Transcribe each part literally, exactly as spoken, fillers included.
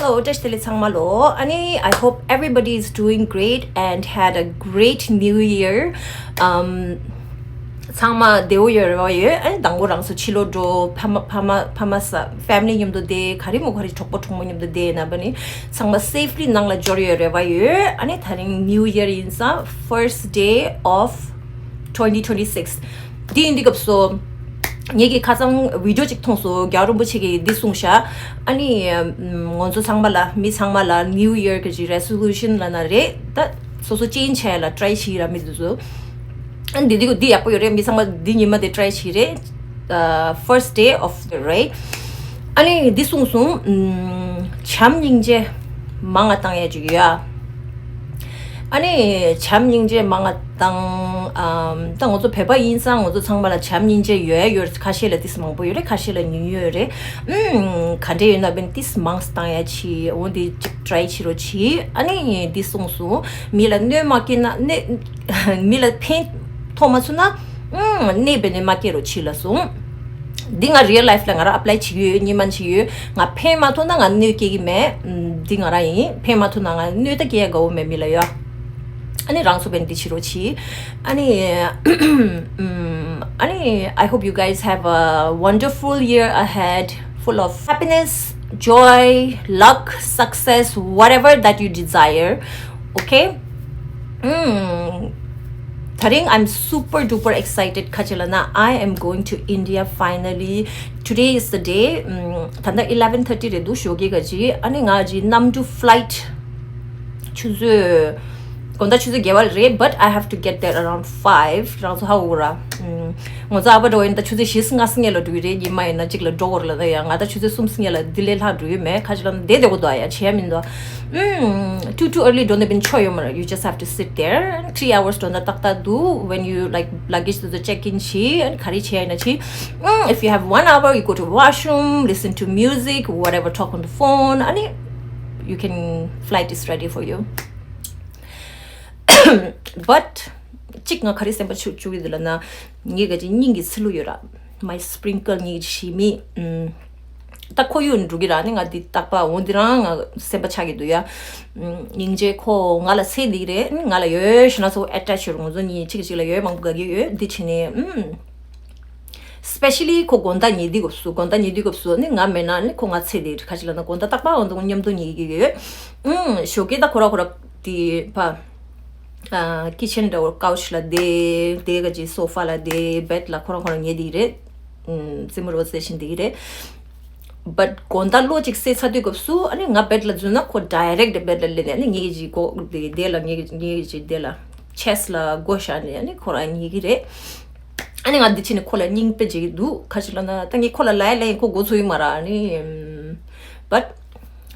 So, བཀྲ་ཤིས་བདེ་ལེགས་ཚང་མ་ལོ། ཨ་ནི། I hope everybody is doing great and had a great new year. Um, ཚང་མ་བདེ་པོ་ཡོད་རེད་པ། ཡོད། ཨ་ནི་དང་པོ་རང་ཚོ་ཕྱི་ལོགས་འགྲོ། ཕ་མ་ཕ་མ་ཕ་མ་ས་family མཉམ་དུ་བསྡད། ག་རེ་མོ་ག་རེ་གྲོགས་པོ་གྲོགས་མོ་མཉམ་དུ་བསྡད་ན་བ་ནི་ཚང་མ་safely ནང་ལ་འབྱོར་ཡོད་རེད་པ། ཡོད། ཨ་ནི་ད་རིང་new year ཡིན་ཙང་first day of twenty twenty six. འདི་ཡིན་དུས་སྐབས་སུ་ངེད་ཀྱིས་ཁ་སང་video ཅིག་མཐོང་སོང་། རྒྱལ་བ་རིན་པོ་ཆེ་གིས་འདི་གསུངས་ཤག་ཨ་ནི་ང་ཚོ་ཚང་མ་ལ་མི་ཚང་མ་ལ་new year གི་resolution ལབ་ན་རེད། ད་སོ་སོ་change བྱས་ལ་try བྱེད་ཀྱི་ར། མི་དེ་ཚོ་ཨ་ནི་འདི་འདི་འདི་ཡག་པོ་ཡོད་རེད། མི་ཚང་མ་འདི་ཉི་མ་དེ་try བྱེད་རེད། Uh, first day of the year. ཨ་ནི་འདི་གསུངས་སོང་། བྱམས་སྙིང་རྗེ་མང་ང་བཏང་ཡ་ཅིག་ཡོད་ཨ། ཨ་ནི་བྱམས་སྙིང་རྗེ་མང་ང་བཏང་། ཨམ། ད་ང་ཚོ་བོད་པ་ཡིན་ཙང་ང་ཚོ་ཚང་མ་ལ་བྱམས་སྙིང་རྗེ་ཡོད་ཡོད། ཁ་ཤས་ལ་ཏིས་མང་པོ་ཡོད་རེད། ཁ་ཤས་ལ་ཉུང་ཉུང་ཡོད་རེད། ཨམ། ག་འདྲ་ཡོད་ན་བན་ཏིས་མང་ཙམ་བཏང་ཡ་ཅིག་འོ་འདི་ཅིག་try བྱེད་རོགས་གྱིས། ཨ་ནི་འདི་གསུངས་སོང་། མི་ལ་གནོད་མ་སྐྱེལ་ན་གནོད། མི་ལ་ཕན་ཐོགས་མ་ཚུགས་ན། ཨང་། གནོད་པ་ནི་མ་སྐྱེལ་རོགས་གྱིས་ལབ་སོང་། འདི་ང་real life ལ་ང་རང་apply བྱེད་ཀྱི་ཡོད། སྔོན་མ་བྱེད་ཀྱི་ཡོད། ང་ཕན་མ་ཐོགས་ན་ང་གནོད་སྐྱེལ་གྱི་མེད། ཨམ། འདི་ང་རང་ཡིན། ཕན་མ་ཐོགས་ན་ང་གནོད་ད་སྐྱེལ་ཡ་དགའ་བོ་མེད་མི་ལ་ཡོད། ཨ་ནི་རང་ཚོ་བན་འདི་བྱེད་རོགས་གྱིས། ཨ་ནི། ཨམ། ཨ་ནི། I hope you guys have a wonderful year ahead, full of happiness, joy, luck, success, whatever that you desire. Okay? ཨམ། ད་རིང་I'm super duper excited. ག་ཅི་ལབ་ན། I am going to India finally. Today is the day. ཨམ། ད་ལྟ་eleven thirty རེད་འདུག་ཞོགས་ཀའི་ག་ཅི། ཨ་ནི་ང་ཅི་གནམ་གྲུ་flight ཆུ་ཚོད། དགོང་དག་ཆུ་ཚོད་བརྒྱད་པ་རེད། But I have to get there around five. རང་ཚོ་ཧ་གོ་ར། ཨམ། ང་ཚོ་ཨ་ཕ་འགྲོ་བ་ཡིན་ད་ཆུ་ཚོད་བཞི་ལྔ་སྔོན་ལ་འགྲོ་གི་རེད། ཉི་མ་ཡིན་ན་གཅིག་ལ་འགྲོ་དགོས་རེད་ལབ་ད་ཡ། ང་ད་ཆུ་ཚོད་གསུམ་སྔོན་ལ་འདི་ལས་ལྷག་འགྲོ་ཡོད་མེད། ག་ཅི་ལབ་ན་བསྡད་བསྡད་དགོས་འདུག་ཡ། བྱས་མི་འདུག་ཨམ། too too early འགྲོ་ནས་བན་ཆོ་ཡོད་མ་རེད། You just have to sit there and three hours འགྲོ་ན་ཏག་ཏག་འདུག When you, like, luggage དེ་ཚོ་check in བྱེད། ཨ་ནི་ག་རེ་བྱས་ཡིན་ན་བྱེད། ཨམ། If you have one hour, you go to washroom, listen to music, whatever, talk on the phone. ཨ་ནི you can, flight is ready for you. But གཅིག་ང་ག་རེ་སེམས་པ་ཆུ་བཅུག་གི་འདུག་ལབ་ན། ངའི་ག་ཅི་སྙིང་གི་ཚིལ་ལུ་ཡོད་ར། My sprinkle ངའི་ཞི་མི། ཨམ། ད་ཁོ་གཡོག་འགྲོ་གི་ར། ནི་ང་འདི་རྟག་པ་འོ་འདི་རང་ང་སེམས་པ་ཆགས་ཀྱི་འདུག་ཡ། ཨམ། སྙིང་རྗེ། ཁོ་ང་ལ་ཚེ་འདི་རེད། ང་ལ་ཡོད་ཤི་ན་ཚོ་attach ཡོད་ར། ང་ཚོ་གཉིས་གཅིག་གཅིག་ལ་ཡོད་མང་པོ་དགའ་གི་ཡོད། འདི་བྱས་ནས་ཨམ། Specially ཁོ་དགོང་དག་ཉལ་དུས་སྐབས་སུ། དགོང་དག་ཉལ་དུས་སྐབས་སུ་ནི་ང་མེད་ན་ནི་ཁོ་ང་ཚེ་འདི་རེད། ག་ཅི་ལབ་ན་དགོང་དག་རྟག་པ་འོ་འདི་མཉམ་དུ་ཉལ་གི་ཡོད། ཨམ། ཞོགས་ཀས་ད་ཁོ་ར་ཁོ་ར་དེ་ཕ། ཨ། kitchen འདྲ་བོ་couch ལ་བསྡད། དེ་ག་ཅི་sofa ལ་བསྡད། bed ལ་ཁོ་རང་ཁོ་རང་ཉལ་བསྡད་ཀྱི་རེད། ཨམ། རྩེད་མོ་རོ་རྩེ་བཞིན་བསྡད་ཀྱི་རེད། But དགོང་དག་གློ་གཅིག་བསྲེས་ཚར་དུས་སྐབས་སུ་ཨ་ནི་ང་bed ལ་འཛུལ་ན་ཁོ་direct bed ལ་སླེབས་ནས་ཨ་ནི་ངེད་ཀྱི་མགོ་དེ་དེ་ལ་ངེད་ཀྱི་ངེད་ཀྱི་དེ་ལ་chest ལ་མགོ་བཞག་ནས་ཨ་ནི་ཁོ་རང་ཉལ་གྱི་རེད། ཨ་ནི་ང་འདི་ཕྱིན་ནས་ཁོ་ལ་སྙིང་དཔེ་བྱེད་ཀྱི་འདུག་ག་ཅི་ལབ་ན་ད་ངས་ཁོ་ལ་ལབ་ཡ་ལབ་ཡིན། ཁོ་མགོ་ཚོས་ཡོད་མ་རེད། ཨ་ནི་ཨམ། But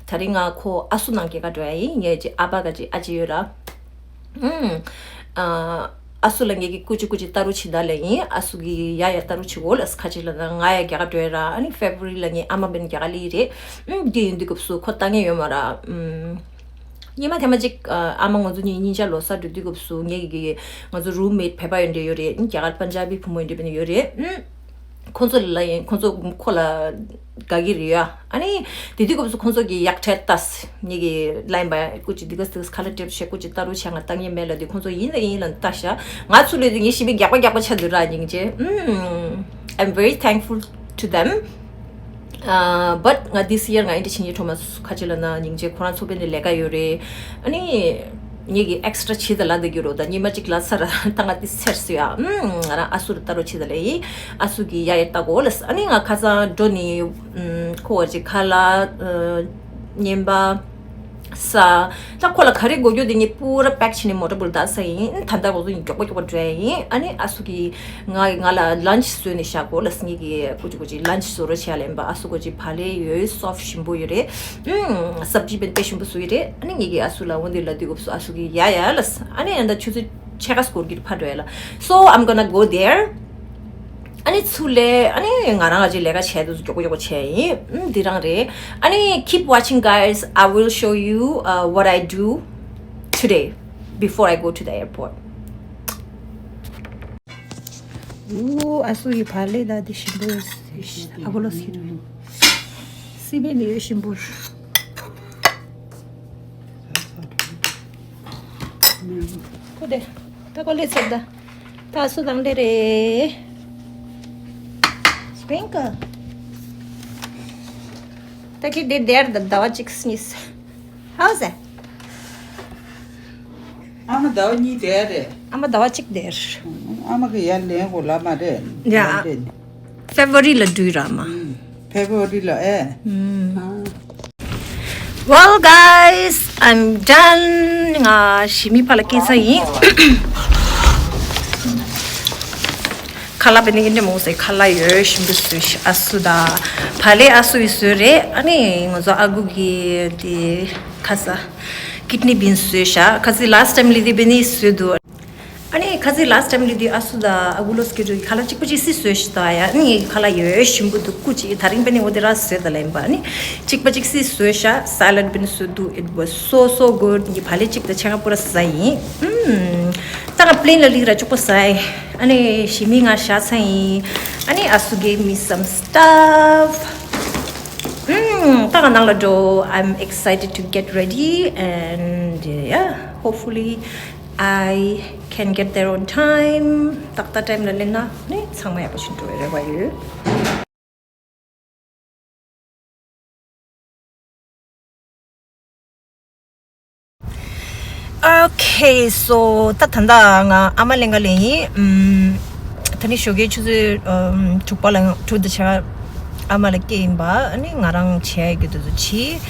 ད་རིང་ང་ཁོ་ཨ་སུ་ནང་སྐྱེལ་ག་འགྲོ་ཡ་ཡིན། ངའི་ཅི་ཨ་ཕ་ག་ཅི་ཨ་ཅེ་ཡོད་ར། ཨུམ། ཨ། ཨ་སུ་ལ་ངེད་ཀྱིས་ཀུ་ཅི་ཀུ་ཅི་ལྟ་རུ་བྱེད་ད་ལེ་ཡིན། ཨ་སུ་གིས་ཡ་ཡ་ལྟ་རུ་བྱེད་གོ་ལ། ག་ཅི་ལབ་ན་ང་ཡ་རྒྱ་གར་འགྲོ་ཡ་ར། ཨ་ནི་February ལ་ངའི་ཨ་མ་བན་རྒྱ་གར་ལི་རེད། ཨུམ། དེ་ཡིན་དུས་སྐབས་སུ་ཁོ་ལྟ་མཁན་ཡོད་མ་ར། ཨུམ། སྔོན་མ་ཐེངས་མ་གཅིག་ཨ་མ་ང་ཚོ་གཉིས་གཉིས་ཆ་ལོ་གསར་འགྲོ་དུས་སྐབས་སུ་ངེད་ཀྱི་ང་ཚོ་roommate བོད་པ་ཡོད་འདྲ་ཡོད་རེད། རྒྱ་གར་པན་ཇ་བི་བུ་མོ་ཡོད་འདྲ་ཡོད་རེད། ཨུམ། ཁོང་ཚོ་ལ་ཡིན། ཁོང་ཚོ་ཁོ་ལ་དགའ་གི་རེད་ཡ། ཨ་ནི་དེ་དུས་སྐབས་སུ་ཁོང་ཚོ་གི་ཡག་ཁྲལ་ལྟས་ངེད་ཀྱི་ལ་ཡིན་པ་ཀུ་ཅི་འདི་ག་སི་ཁ་ལ་ཊེབ་བྱས་ཀུ་ཅི་ལྟ་རུ་བྱས་ང་ལྟ་ངེས་མེད་ལ། དེ་ཁོང་ཚོ་ཡིན་ལ་ཡིན་ལ་ལྟ་ཤག་ང་ཚོ་ལས་དེ་ངས་ཞིབ་པའི་རྒྱག་པ་རྒྱག་པ་ཆ་འདུག་ར་སྙིང་རྗེ། ཨུམ། I'm very thankful to them. Uh, but ང་this year ང་ཨིན་དྲ་ཕྱིན་ཆད་ཁྲོ་མ་ཁ་ཅིག་ལ་ན་སྙིང་རྗེ། ཁོ་རང་ཚོ་པའི་ནས་ལས་ཀ་ཡོད་རེད། ཨ་ནི་ངེད་ཀྱི་extra བྱེད་ད་ལ་འདི་རྒྱུ་རོ། ད་ཉི་མ་གཅིག་ལ་ཚར་ད་ང་དེ་ཚར་སོ་ཡ། ཨུམ། ང་རང་ཨ་སུ་ལ་ལྟ་རོགས་བྱེད་ད་ལེ་ཡིན། ཨ་སུ་གི་ཡ་ཡ་ལྟ་གོ་ལ། ཨ་ནི་ང་ཁ་སང་འགྲོ་ནི། ཨུམ། ཁོ་བ་ཅིག་ཁ་ལག་ཨ། རྔན་པ། ས། ད་ཁོ་ལ་ག་རེ་དགོས་རྒྱུ་དེ་ངས་པུ་ར་པེག་བྱས་ནས་མོ་ཊ་བུལ་ད་ས་ཡིན། ད་ལྟ་ཁོ་ཚོ་ཡིན་མགྱོགས་པོ་མགྱོགས་པོ་འགྲོ་ཡ་ཡིན། ཨ་ནི་ཨ་སུ་གིས་ང་ང་ལ་lunch བཟོས་ནས་བཞག་གོ་ལ། སང་ཉིན་གི་ཀུ་ཅི་ཀུ་ཅི་lunch བཟོ་རོགས་བྱས་ལེན་པ། ཨ་སུ་ཀུ་ཅི་བག་ལེབ་ཡོད། soft ཞིམ་པོ་ཡོད་རེད། ཨུམ། སབ་ཇི་བན་དཔེ་ཞིམ་པོ་བཟོས་ཡོད་རེད། ཨ་ནི་ངེད་ཀྱིས་ཨ་སུ་ལ་འོ་འདི་ལ་དུས་སྐབས་སུ་ཨ་སུ་གིས་ཡ་ཡ་ལ། ཨ་ནི་ཨ་ད་ཆུ་ཚོད་ཕྱེད་ཀ་སྐོར་གྱི་ཕར་འགྲོ་ཡ་ལ། So I'm gonna go there. ཨ་ནི་ཚུར་ལས་ཨ་ནི་ང་རང་ཨ་ཅེ་ལས་ཀ་བྱས་འདུག་མགྱོགས་པོ་མགྱོགས་པོ་བྱས་ཡིན། ཨུམ། འདི་རང་རེད། ཨ་ནི་keep watching guys, I will show you, uh, what I do today before I go to the airport. ཨུ། ཨ་སུ་ཡི་བག་ལེབ་ད་འདི་ཞིམ་པོ་ཡོད། ཨ་གོ་ལོ་སི་རུ་སི་པན་ནི་ཡོད་ཞིམ་པོ། ཁོ་དེ་ད་ཁོ་ལས་ཚར་ད། ད་སུ་དང་འདྲེ་རེད། སྤྲིན་ཀ་ད་ཁྱེད་དེ་དེར་ད་ཟླ་བ་གཅིག་གཉིས། How's that? ཨ་མ་ཟླ་བ་གཉིས་དེར་རེད། ཨ་མ་ཟླ་བ་གཅིག་དེར། ཨ་མ་གི་ཡར་ལེན་དགོས་ལབ་མ་རེད། ཡ། ཡར་ལེན། February ལ་འགྲོ་ར་མ། February ལ་ཨེ། Well, guys, I'm done. ང་ཞི་མི་ཕ་ལ་སྐྱེལ་ས་ཡིན། ཁ་ལག་པའི་ནི་འདྲ་མོ་ཟེར་ཁ་ལག་ཡོད་ཞིམ་པོ་བཟོས་ཤག་ཨ་སུ་ད། བག་ལེབ་ཨ་སུ་ཡིས་བཟོས་རེད། ཨ་ནི་ང་ཚོ་ཨ་ཁུ་གི་དེ་ཁ་ས་kidney beans བཟོས་ཤག་ཁ་སི་last time ལི་དེ་བེ་ནི་བཟོས་འདུག་ཨ་ནི་ཁ་སི་last time ལི་དེ་ཨ་སུ་ད་ཨ་ཁུ་ལོ་སྐྱེལ་འགྲོ་གི་ཁ་ལག་གཅིག་པ་གཅིག་སི་བཟོས་ཤག་ད་ཡ། ཨ་ནི་ཁ་ལག་ཡོད་ཞིམ་པོ་འདུག་ཀུ་ཅི་ད་རིང་བེ་ནི་འོ་དེ་ར་བཟོས་ད་ལ་ཡིན་པ། ཨ་ནི་གཅིག་པ་གཅིག་སི་བཟོས་ཤག salad བེ་ནི་བཟོས་འདུག It was so so good. ངའི་བག་ལེབ་གཅིག་དང་ཕྱེད་ཀ་པུ་ར་ཟ་ཡིན། ད་ང་plane ལ་ལིག་ར་ཅོག་པོ་ཟ་ཡིན། ཨ་ནི་ཞི་མི་ང་ཤ་ཚ་ཡིན། ཨ་ནི་ཨ་སུ་gave me some stuff. ད་ང་ནང་ལ་འགྲོ། I'm excited to get ready and, yeah, hopefully I can get there on time. ཏག་ཏག་time ལ་སླེབས་ན་ནི་ཚང་མ་ཡག་པོ་ཞིག་འགྲོ་བའི་རེ་བ་ཡོད། Okay, so ད་ད་ལྟ་ང་ཨ་མ་གླིང་ག་ལ་ཡིན། ཨམ། ད་ནི་ཞོགས་ཀའི་ཆུ་ཚོད་ཨམ་དྲུག་པ་ལ་དྲུག་དང་ཕྱེད་ཀ་ཨ་མ་ལ་སྐྱེལ་ཡིན་པ། ཨ་ནི་ང་རང་བྱས་རྒྱུ་དེ་ཚོ་བྱས།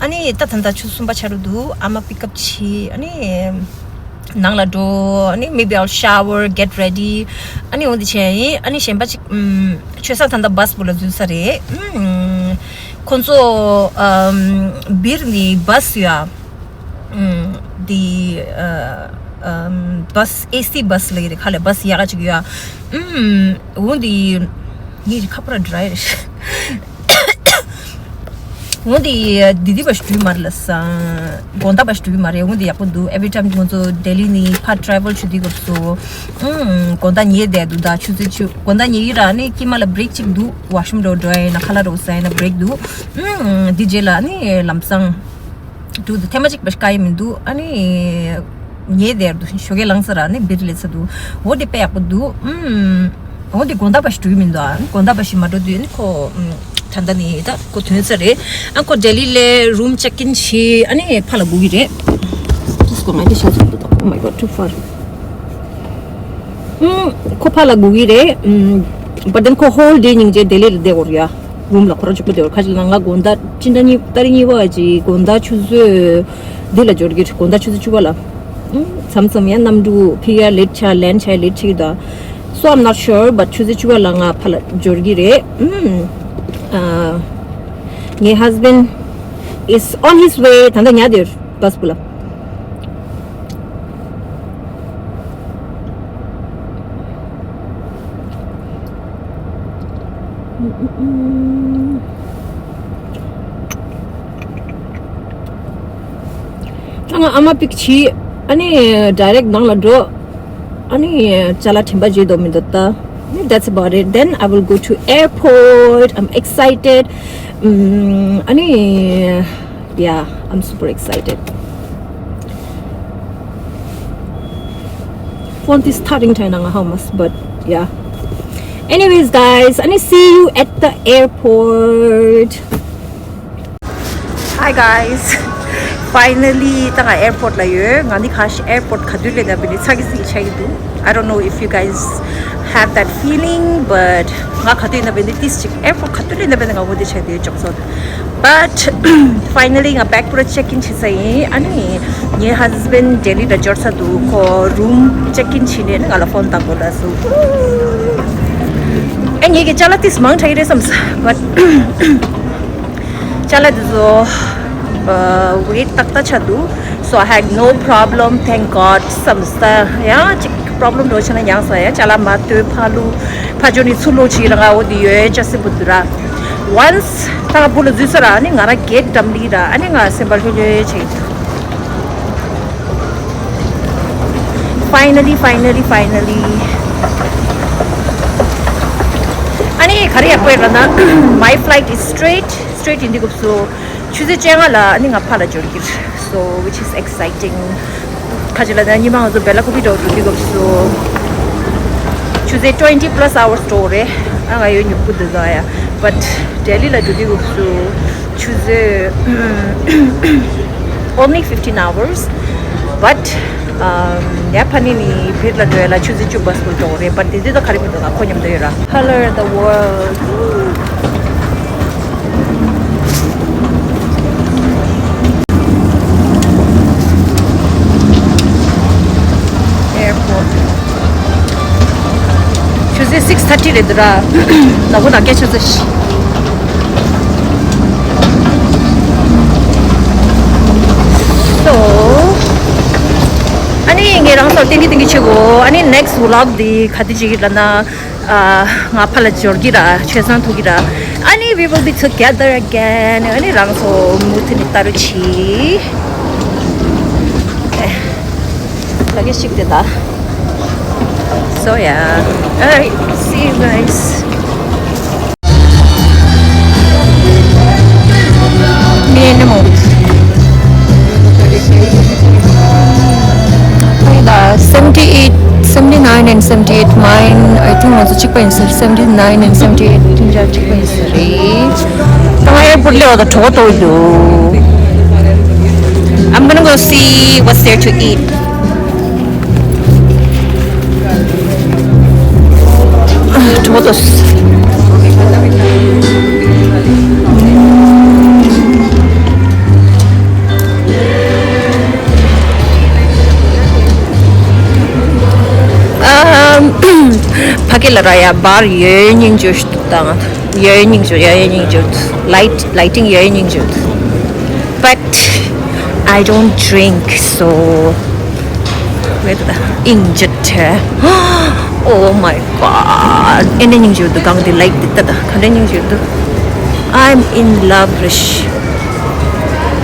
ཨ་ནི་ད་ད་ལྟ་ཆུ་ཚོད་གསུམ་པ་ཆགས་འགྲོ་འདུག་ཨ་མ་pick up བྱས། ཨ་ནི་ནང་ལ་འགྲོ། ཨ་ནི་maybe I'll shower, get ready. ཨ་ནི་འོ་འདི་བྱས་ཡིན། ཨ་ནི་གཞན་པ་ཅིག་ཨམ། ཆོས་ས་ད་ལྟ་bus པོ་ལ་འཛུལ་ས་རེད། ཨམ། ཁོང་ཚོ་ཨམ། སྦིར་ནི་bus ཡ། ཨམ། འདི་ཨམ། bus AC bus ལ་ཡི་རེད། ཁ་ལས་bus ཡག་ག་ཅིག་ཡ། ཨམ། འོ་འདི་ངའི་ཁ་པར་dry རེད། འོ་འདི་འདི་འདི་བ་ཞུ་མ་རེད་ལ་ས། དགོང་དག་བ་ཞུ་མ་རེད། འོ་འདི་ཡག་པོ་འདུག Every time ང་ཚོ་ལྡི་ལི་ནས་ཕར་travel ཞུ་དུས་སྐབས་སུ། ཨུམ། དགོང་དག་ཉལ་བསྡད་འདུག་ད་ཆུ་ཚོད་བཅུ་དགོང་དག་ཉལ་ཡི་ར་ནི་དཀྱིལ་མ་ལ་break གཅིག་འདུག washroom འགྲོ་འགྲོ་ཡ་ཡིན་ན་ཁ་ལག་རོ་ཟ་ཡ་ཡིན་ན་break འདུག་ཨུམ། འདི་རྗེས་ལ་ནི་ལམ་སང་། འདུག་ཐེངས་མ་གཅིག་པ་ཞིག་དཀའ་ཡི་མི་འདུག་ཨ་ནི་ཉལ་བསྡད་འདུག་ཞོགས་ཀས་ལངས་ས་ར་ནི་སྦིར་སླེབས་ཚར་འདུག་འོ་དེ་དཔེ་ཡག་པོ་འདུག་ཨུམ། འོ་དེ་དགོང་དག་བ་ཞིག་འགྲོ་གི་མི་འདུག་ཨ་ནི་དགོང་དག་བ་ཞིག་མ་འགྲོ་དུས་ནི་ཁོ་ཨུམ། ད་ལྟ་ནི་ད་ཁོ་ཐོན་ས་རེད། ཨ་ཁོ་ལྡི་ལི་ལ་room check in བྱས་ཨ་ནི་ཕར་ལ་སྒུག་གི་རེད། ཏུས་ཀོ་ང་དེ་ཤ་ཚོད་འདུག Oh my god, too far. ཨུམ། ཁོ་ཕར་ལ་སྒུག་གི་རེད། ཨུམ། But then ཁོ་whole day སྙིང་རྗེ་ལྡི་ལི་ལ་བསྡད་དགོས་རེད་ཡ། room ལ་ཁོ་རང་གཅིག་པོ་བསྡད་དགོས། ཁ་ཅིག་ལ་ང་དགོང་དག་སྤྱི་ཟླ་གཉིས་ཏ་རིག་གཉིས་པ་ཅིག་དགོང་དག་ཆུ་ཚོད་འདི་ལ་འབྱོར་གྱི་རེད། དགོང་དག་ཆུ་ཚོད་བཅུ་པ་ལ། ཨུམ། མཚམས་མཚམས་ཡང་གནམ་གྲུ་ཕི་ཡ་late ཆགས་land ཆགས་late ཆགས་ཀྱི་འདུག So I'm not sure, but ཆུ་ཚོད་བཅུ་པ་ལ་ང་ཕར་ལ་འབྱོར་གྱི་རེད། ཨུམ། ཨ། ངའི་husband is on his way. ད་ལྟ་ཉལ་བསྡད་ཡོད་bus པུ་ལ། ཨ་ང་ཨ་མ་pick བྱས། ཨ་ནི་direct ནང་ལ་འགྲོ། ཨ་ནི་ཅ་ལག་དྲན་པ་བརྗེད་དོ་མི་འདུག་ད། That's about it. Then I will go to airport. I'm excited. ཨ་ནི། Yeah, I'm super excited. Phone is starting to hang up, but yeah. Anyways, guys, and I see you at the airport. Hi guys. Finally ད་ང་airport ལ་ཡོད། ང་ནི་ཁ་ཤས་airport ག་དུས་སླེབས་ན་བས་ནི་ཚ་གི་ཚི་གི་ཆགས་ཀྱི་འདུག I don't know if you guys have that feeling, but ང་ག་དུས་ན་བས་ནི་ཏིས་ཅིག airport ག་དུས་སླེབས་ན་བས་ནི་ང་འོ་དེ་ཆགས་དེ་ཅོག་ཚོད། But finally ང་bag པུ་ར་check in བྱེད་ས་ཡིན། ཨ་ནི་ངའི་husband ལྡི་ལི་ལ་འབྱོར་ཚར་འདུག་ཁོ་room check in བྱས་ནས་ནི་ང་ལ་phone བཏང་དགོས་ལབ་སོང་། ཨ་ངེད་ཀྱི་ཅ་ལག་ཏིས་མང་དྲགས་ཀྱི་རེད་བསམ་ས། But ཅ་ལག་དེ་ཚོ་weight ཏག་ཏག་ཆགས་འདུག So I had no problem, thank God བསམ་ས། ཡང་ཅིག་problem འགྲོ་ཆེ་ན་ཡང་ས་ཡ་ཅ་ལག་མ་ལྟོས་ཕ་ལུ་ཕ་ཇོ་ནི་ཚུར་ལོག་ཅིག་ར་ང་འོ་དེ་ཡོད་ཅ་སི་བུ་དུ་ར། Once ད་ང་བུ་ལ་འཛུལ་ས་ར་ནི་ང་ར་gate འགྲམ་ལི་ར་ཨ་ནི་ང་སེམས་པ་ལྷོད་ལྷོད་བྱེད། Finally, finally, finally. ཨ་ནི་ག་རེ་ཡག་པོ་ཡོད་ལབ་ན། My flight is straight, straight ཡིན་དུས་སྐབས་སུ་ཆུ་ཚོད་བཅོ་ལྔ་ལ་ཨ་ནི་ང་ཕར་ལ་འབྱོར་གྱི་རེད། So, which is exciting. ཁ་ཅིག་ལ་ད་ཉི་མ་ང་ཚོ་བེ་ལ་ཀུ་པི་འགྲོ་འགྲོ་དུས་སྐབས་སུ་ཆུ་ཚོད་twenty plus hours འགྲོ་རེད། ཨ་ང་ཡོད་ཉུབ་ཀུ་འདི་ཟ་ཡ། But ལྡི་ལི་ལ་འགྲོ་དུས་སྐབས་སུ་ཆུ་ཚོད only fifteen hours. But um, ཡ་ཕ་ནི་ནི་བིར་ལ་འགྲོ་ཡ་ལ་ཆུ་ཚོད་བཅུ་བ་སྐུལ་འགྲོ་རེད། But དེ་དུས་ད་ག་རེ་མི་འདུག་ང་ཁོ་མཉམ་དུ་ཡོད་ར། Color the world. Airport. ཆུ་ཚོད་six thirty རེད་འདུག་ར། ལ་ཁོ་དང་སྐད་ཆ་ཚ་ཤི། So ཨ་ནི་ངས་རང་ཚོར་ཏིང་གི་ཏིང་གི་བྱེད་དགོས། ཨ་ནི་next vlog འདི་ག་དུས་བྱེད་ཀྱི་ལབ་ན། ཨ། ང་ཕར་ལ་འབྱོར་གྱི་ར། ཆོས་བཟང་ཐུག་གི་ར། ཨ་ནི་we will be together again. ཨ་ནི་རང་ཚོ་མུ་མཐུད་ནས་ལྟ་རོགས་གྱིས། ལ་གེ་ཞིག་དེ་ད། So yeah. Alright. See you guys. མི་ནི་མོ། ད་seventy eight, seventy nine and seventy eight mine, I think was a chicken, seventy nine and seventy eight གཅིག་པ་ཡིན་ས་རེད། ད་ང་airport ལ་ཡོད་ད་གྲོད་ཁོག་ལྟོགས་འདུག I'm gonna go see what's there to eat. Todos. ཕ་གི་ལ་ར་ཡ་བར་ཡོད་སྙིང་རྗེ་ཞུ་དང་ཡོད་སྙིང་རྗེ་ཡོད་སྙིང་རྗེ། Light, lighting ཡོད་སྙིང་རྗེ། But I don't drink, so wait, injured. Oh my god. ཨེ་འདྲ་སྙིང་རྗེ་འདུག་གང་དེ་like དེ་ལྟ་ད་ག་འདྲ་སྙིང་རྗེ་འདུག I'm in love རེད།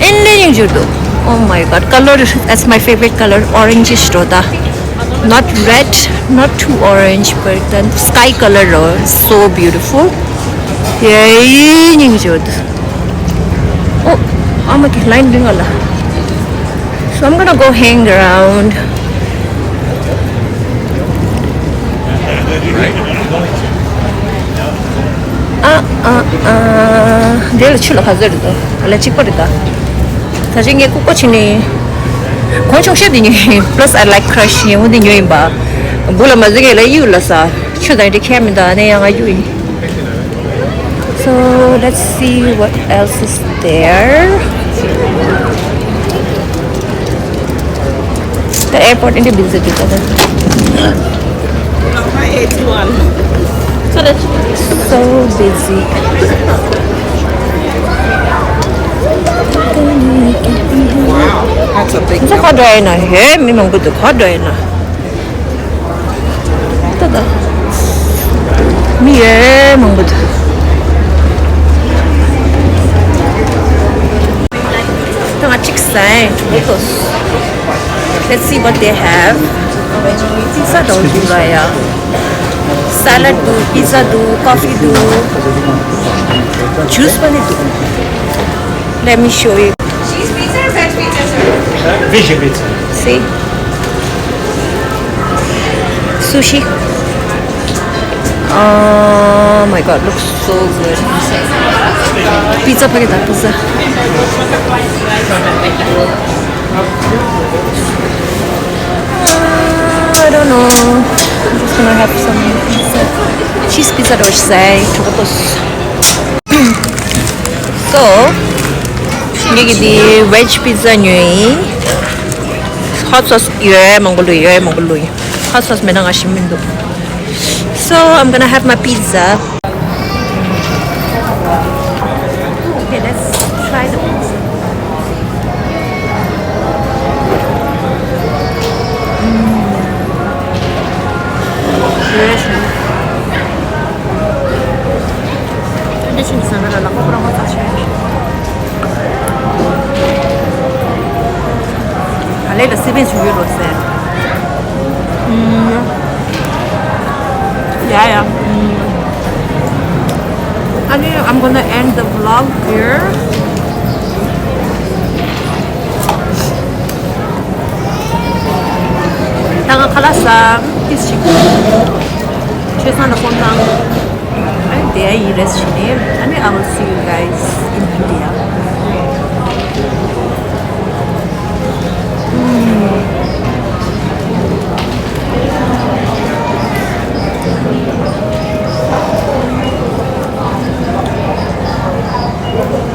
ཨེ་འདྲ་སྙིང་རྗེ་འདུག Oh my god. Color, that's my favorite color. Orange is ད། Not red, not too orange, but then sky color. Oh, so beautiful. ཡེ་སྙིང་རྗེ་འདུག Oh, I'm okay. Line ring ala. So I'm gonna go hang around. ཨ་ཨ་ཨ། འདི་ལ་ཆུ་ལ་ག་ཚོད་རེད་འདུག་ཨ་ལ་གཅིག་པ་རེད་ད། ད་ཅི་ངས་ལྐུགས་པ་བྱས་ནས། གོང་ཆུང་ཤོས་འདི་ཉོས། Plus I like Crush ཉོས། འོ་འདི་ཉོས་ཡིན་པ། འབུ་ལ་མ་ཟིག་ངས་ལ་གཡུག་ལ་ས། ཆུ་དང་འདི་ཁྱད་མི་འདུག་ཨ་ནི་ཡང་ང་གཡུག་ཡིན། So let's see what else is there. The airport in the busy people. So that's so busy. That's a big. It's a hot dry na. Hey, mi mong budu hot dry na. ད་ད། མི་ཡོད་མང་པོ་འདུག་ད་ང་གཅིག་ཟ་ཡིན། Let's see what they have. Pizza འདྲ་བོ་འདུག་ལ་ཡ། Salad འདུག pizza འདུག coffee འདུག Juice པ་ནི་འདུག Let me show you. Fish pizza. See? Sushi. Oh my god, looks so good. Pizza ཕ་གི་དང་pizza. I don't know. I'm just gonna have some pizza. Cheese pizza འདྲ་བོ་ཞིག་ཟ་ཡིན། གྲོད་ཁོག་ལྟོགས། So ངེད་ཀྱི་འདི་veg pizza ཉོས་ཡིན། Hot sauce ཡོད་མང་པོ་བླུགས་ཡོད་མང་པོ་བླུགས་ཡིན། Hot sauce མེད་ན་ང་ཞིམ་མི་འདུག So I'm gonna have my pizza. Okay, let's try the pizza. ཨ་ནི་ཆུ་ནི་ཟ་ན་ལ་ལག་པ་ཁོ་རང་ཁོ་ཚ་ཆེ། ཨ་ལེ་ལ་སི་པན་ཆུ་ཡོད་རོ་ཟེར། ཨུམ། Yeah, yeah. ཨུམ། ཨ་ནི་I'm gonna end the vlog here. ཨ། ཏིས་ཞིག་ཆོས་ཚང་ལ་ཕོན་བཏང་། ཨ་ནི་དེ་ཡིན་རེས་བྱས་ནས། ཨ་ནི། I will see you guys in India.